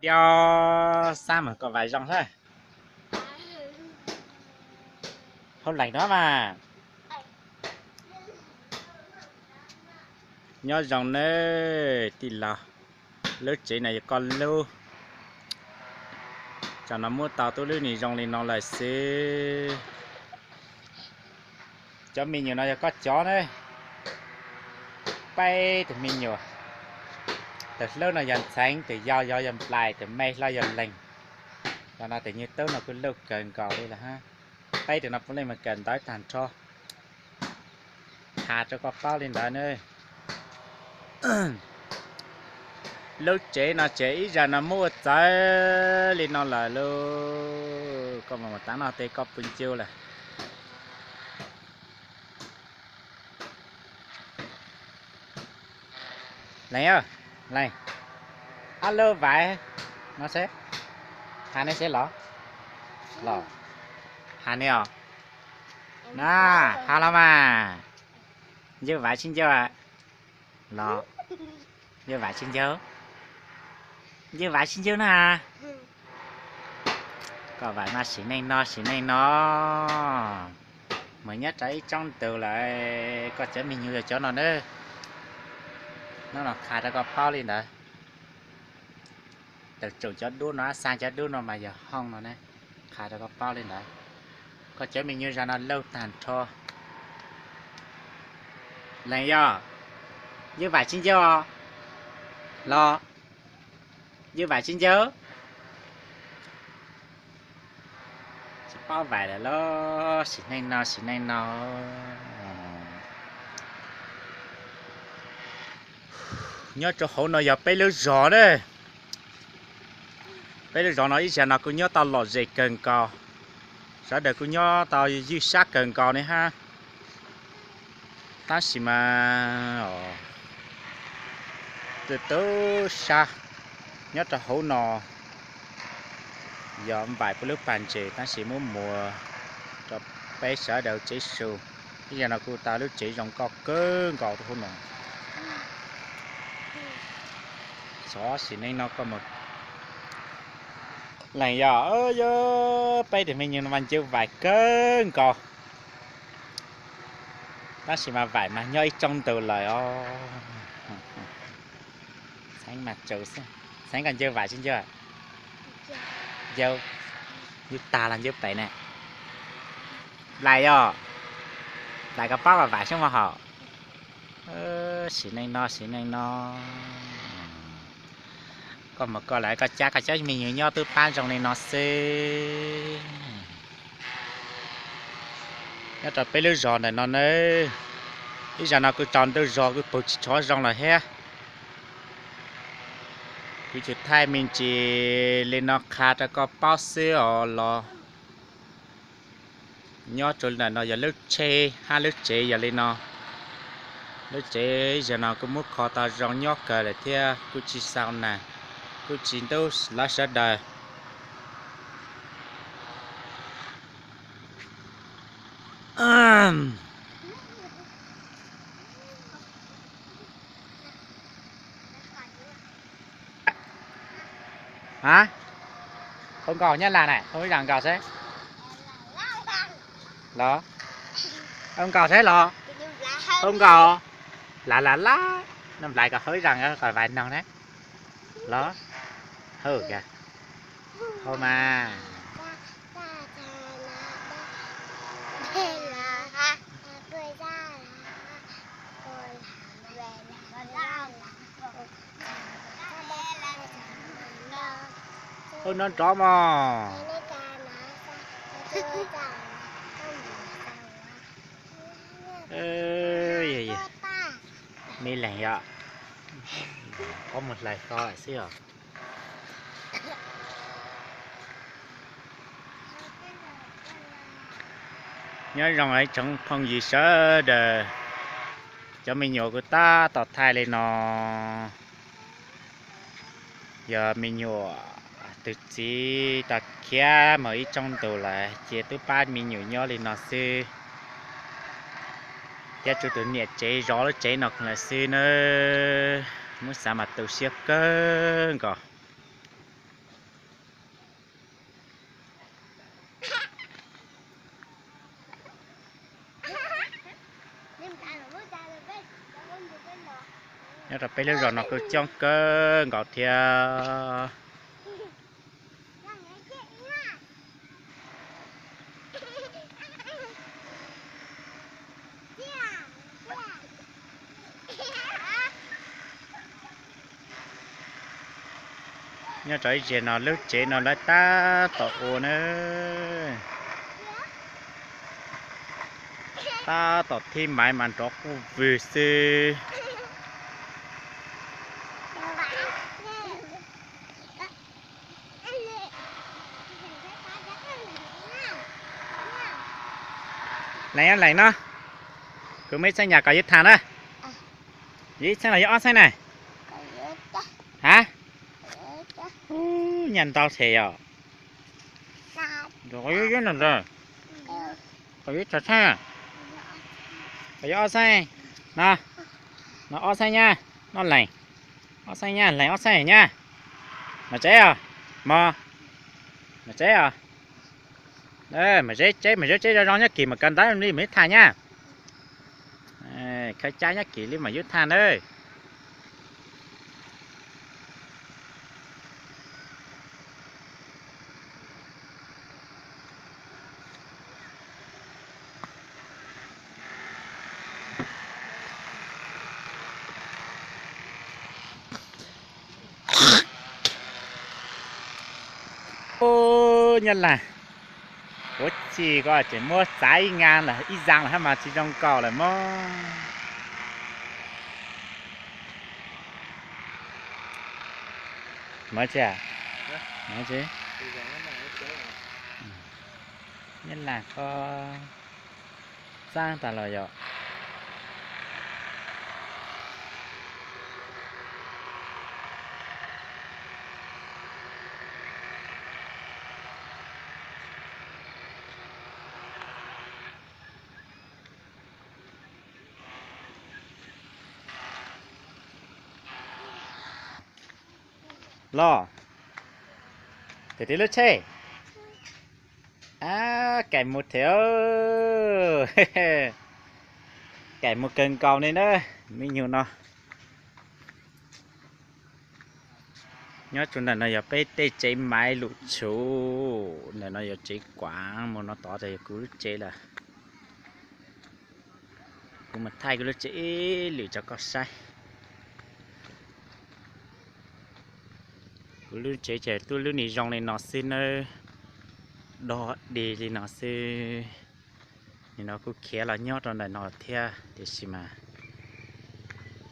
Pio, xab mas koj vais zoo hab. Hauv leeg no mas. Nyob zoo nawb tij laug, lub tsev no yog koj lub. Tsam no muab tau tub lub ni zoo li no lawm xwb. Cov me nyuam no yog koj cov na. Peb tug me nyuam, tug hlub no yog Ntxheev, tug yau yog yog Nplais, tug me hlo yog Leeg. Los no tug nyuag tub no kuj luj kawg nkaus li lawm hab. Peb tug no puav leej mas kawm ntawv tag nrho. Has rau koj paub li ntawd na. Lub tsev no tsev ib zag no muab ua txawv li no lawm lauj. Koj mus tav no tes koj puas ncw lawm? Leeg, Leeg, ob lub vaiv no seb, has nej seb los, los, has nej os. Na, has los mas. Ncawg vaiv tsis ncawg los? Ncawg vaiv tsis ncawg? Ncawg vaiv tsis ncawg na. Koj vaiv mas sim neej no sim neej no mas nyob rau ib tsoob ntug lawm. Koj cov me nyuam yog cov no na. Nub no qha rau koj paub li ntawd. Tawm tsoom cov dub no, xa cov dub no mas yog hooj no ne. Qha rau koj paub li ntawd. Koj cov me nyuam zag no lauj tag nrho. Leej yog, ncawg vaiv tsis ncawg los? Ncawg vaiv tsis ncawg? Tsis paub vaiv lawm los? Sim neej no sim neej no. Nyob rau hauv no yog peb lub zos na. Peb lub zos no ib zag no kuj nyob tau lom zem kawg nkaus. Sawv daws kuj nyob tau ywj sab kawg nkaus ne hab. Tab sis mas tub tub sab nyob rau hauv no yog npaim puab lub pag ntses tab sis muab muag rau peb sawv daws tsev su. Ib zag no kuj tau lub tsev zoo nkauj kawg nkaus rau hauv no. Xyov sim neej no koj mus leej yog, yog peb tug me nyuam no mas ncawg vaiv kawg nkaus. Tab sis mas vaiv mas nyob ib tsoob ntug lawm os. Xeeb mas tsaus xeeb, koj ncawg vaiv tsis ncawg? Ncawg, ncawg tag los ncawg pem ne? Nplaim yog, nplaim koj paub koj vaiv xyoob mos haum. Sim neej no sim neej no koj mus koj lawm, koj cab koj cov me nyuam nyob twb pab zoo li no xwb. Nyob rau peb lub zos ntawm no na, ib zag no kuj tsaus ntuj zog kuj pug tsis tshov zoo lawm thiab. Kuv tsuas thaij me ntsis li no qha rau koj paub xwb os los. Nyob rau ntawm no yog lub tsheb hab lub tsev yog li no. Lub tsev ib zag no kuj muab kho tau zoo nyob kawg lawm thiab kuj tsis xaus nas, kuj tsis ntub lawv sawv daws. Hauv nkaus nyob lag na, hu ib zag nkaus seb. Los, hu nkaus seb los. Hu nkaus. Lag lag lab, noj nplai kom hu ib zag kom vais noog na. Los, hu, hu mas. Hu no nrov mog. Me leeg yom, qhuav mus hlais hlo xwb os. Nyob zoo ib tsoom phooj ywg sawv daws, cov me nyuam kuv tab tom thaij li no yog me nyuam tus txiv tau khiav mus ib tsoob ntus lawm ces twb pab me nyuam nyob li no xwb. Thiab tsuas tus niam tsev zov lub tsev no lawm xwb nawb. Muab xav mas tu siab kawg nkaus. Nyob rau peb lub zos no kuj coob kawg nkaus thiab. Nyob rau ib tsev no lub tsev no lawv tab tom ua na, tab tom thib maiv mas nrov quj vwg xwb. Lees, lees no, kuv muaj ib txheej nyas kom yus tham na. Yus ib txheej los yog ob txheej na? Ha? Nyas ntau thiab yom. Kom yus ib txheej, kom yus ob txheej no, no ob txheej nyab, no lees ob txheej nyab, lees ob txheej nyab. Mas tseb os, mog, mas tseb os. Mas zeb tseb, mas zeb tseb zoo zoo nyob kis mas kav ntawd li mas yus tham nyab. Khaws cab nyob kis li mas yus tham na. Ub, Nyab Laj, ua txij ko ces muab txav ib ngas lawm, ib zaas lawm hab mas tsis zoo nkaus lawm mog. Mov tsi, Nyab Laj ko txaab tas los yom. Los, tes tib lub tsheb, kaim mus thiab, kaim mus kawg nkaus li na, me nyuam no. Nyob rau ntawm no yog peb tej tsev maiv lus txhuv, ntawm no yog tsev kuav, mus no tod tas yog kuv lub tsev lawm. Kuv mus thaij kuv lub tsev ib lwm rau koj saib. Kuv lub tsev ces tuaj lub ni zoo li no xwb nawb, dog dig li no xwb. Nim no kuj khiav los nyob rau ntawm no thiab tiam sis mas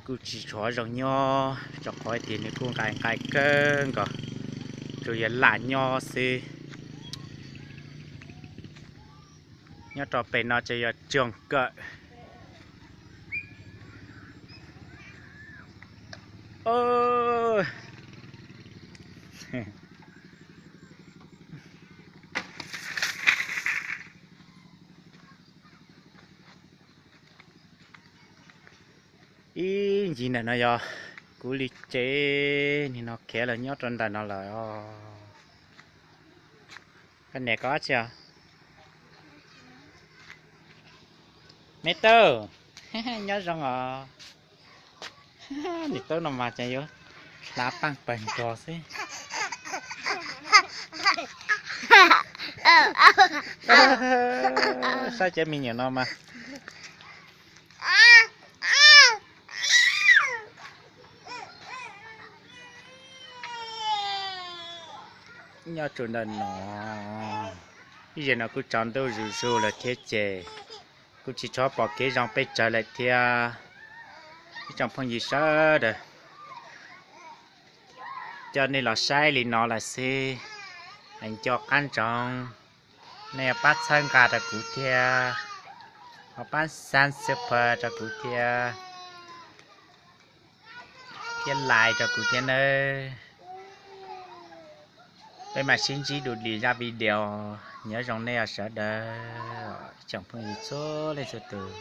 kuj tsis tshua zoo nyob rau qhov tias nws kuj nqaim nqaim kawg nkaus, tsuas yog lam nyob xwb. Nyob rau pem no ces yog tsoog kawm. Ib ncig ntawm no yog kuv li tsev, nim no khiav los nyob rau ntawm no lawm os. Koj niam koj tsi os? Me tub, nyob zoo os. Niam tub no mas tseem yuav hlav paaj pawg nrog xwb. Saib cov me nyuam no mas. Nyob rau ntawm no, ib zaug no kuj tsaus ntuj zuj zus lawm thiab ces kuj tsis tshua pom kev zoo pes tsawg lawm thiab. Ib tsoom phooj ywg sawv daws, coj nej los saib li no lawm xwb, es nco qab ntsoov nej ho pab txhawb nqa rau kuv thiab, ho pab subscribe rau kuv thiab, thiab like rau kuv thiab nawb. Peb mam sib ntsib dua lwm zaj video. Nyob zoo nej sawv daws, ib tsoom phooj ywg txhua leej txhua tus,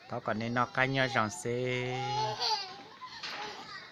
thov kom nej noj qab nyob zoo xwb.